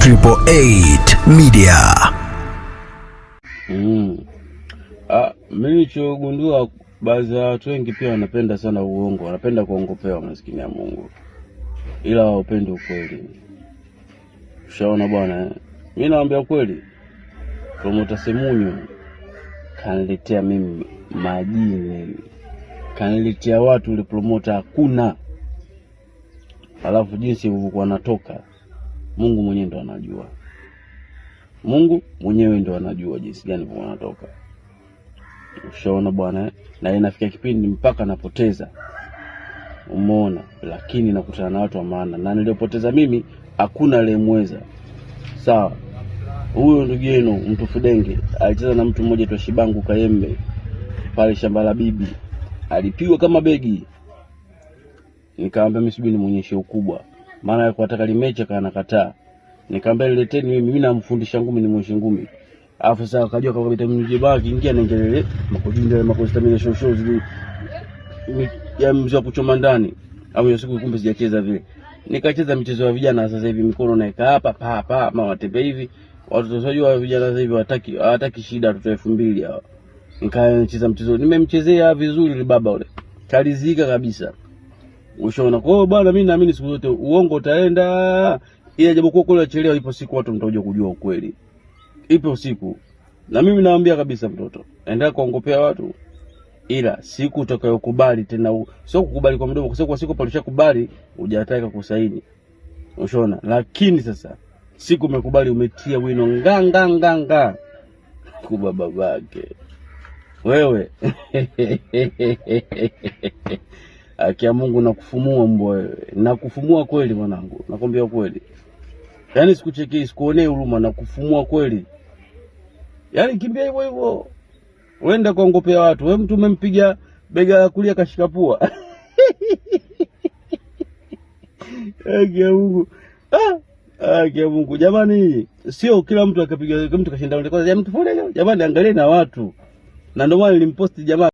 888 Media. Ah, mimi nilichogundua baadhi ya watu wengi pia wanapenda sana uongo, wanapenda kuongopewa, maskini ya Mungu, ila hawapendi ukweli. Ushaona bwana eh? Mimi naambia ukweli, promota Semunyo kaniletea mimi majini, kaniletea watu ule promota hakuna. Alafu jinsi ilivyokuwa natoka, Mungu mwenyewe ndo anajua. Mungu mwenyewe ndo anajua jinsi gani ilivyokuwa natoka. Ushaona bwana eh? Na inafikia kipindi mpaka napoteza, umeona, lakini nakutana na watu wa maana, na niliopoteza mimi hakuna aliyemweza. Sawa, huyo ndugu yenu mtu Fudenge alicheza na mtu mmoja tu Shibangu Kayembe pale shamba la bibi, alipigwa kama begi. Nikamwambia mimi sijui nimuonyeshe ukubwa, maana alikuwa anataka limecha kana nakataa. Nikamwambia nileteni mimi, mimi namfundisha ngumi, nimuonyeshe ngumi. Alafu sasa akajua kama vitamini J baki ingia na ngelele makojinda makosta mimi shosho zile ya mzee wa kuchoma ndani. Au hiyo siku kumbe sijacheza vile. Nikacheza michezo ya vijana sasa hivi mikono naika hapa pa pa mama watembe hivi. Watoto unajua vijana sasa hivi hawataki shida watoto 2000 hawa. Nikacheza mchezo nimemchezea vizuri yule baba ule. Kalizika kabisa. Ushaona. Kwa hiyo bwana, mimi naamini siku zote uongo utaenda, ila japokuwa kule chelewa, ipo siku watu mtakuja kujua ukweli. Ipo siku. Na mimi naambia kabisa mtoto, endelea kuongopea watu, ila siku utakayokubali tena, sio kukubali kwa mdomo, kwa sababu kwa siku pale ushakubali hujataka kusaini. Ushaona? Lakini sasa siku umekubali, umetia wino nga nga nga nga kuba babake wewe. Haki ya Mungu nakufumua mbwa wewe. Nakufumua kweli mwanangu. Nakwambia kweli. Yaani sikuchekei, sikuonei huruma, nakufumua kweli. Yaani kimbia hivyo hivyo. Uende kuongopea watu. Wewe mtu umempiga bega la kulia kashika pua. Haki ya Mungu. Haki ya Mungu. Jamani, sio kila mtu akapiga mtu kashinda kwanza. Mtu fulani jamani, angalie na watu. Na ndio maana nilimposti jamaa.